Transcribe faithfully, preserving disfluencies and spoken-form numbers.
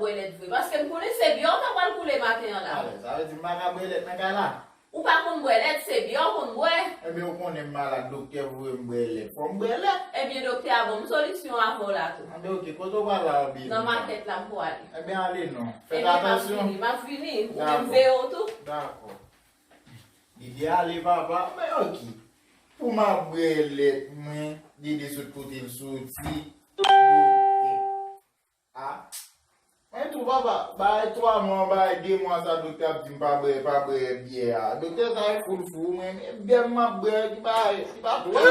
bwè lèt vre. Paske m konnen se byè w ta pral koule maten an la. Alè, sa vle di m pa ka bwè lèt nan kay la? Ou pa konn bwè lèt, se byè w konn bwè. Ebyen, ou konnen m malad, doktè voye m bwè lèt. Fò m bwè lèt. Ebyen, doktè a ban m solisyon avè w la tou. Anben, oke, kote w pral la, Bibi? Nan makèt la m pwale. Ebyen, ale non. Fè Ebyen, m ap atansyon. Vini, m ap vini. Ou Dakò. Menm veye w tou. Dakò. Dede ale, papa. Men oke. Pou m ap bwè lèt mwen, Dede sot kote l soti. Doktè. A. Mwen tou, papa, bay twa mwa, bay de mwa sa doktè ap di m pa bwè, pa bwè byè a. Doktè sa e foul fou, mwen, men byè m ap bwè, ki pa, ki pa twòp.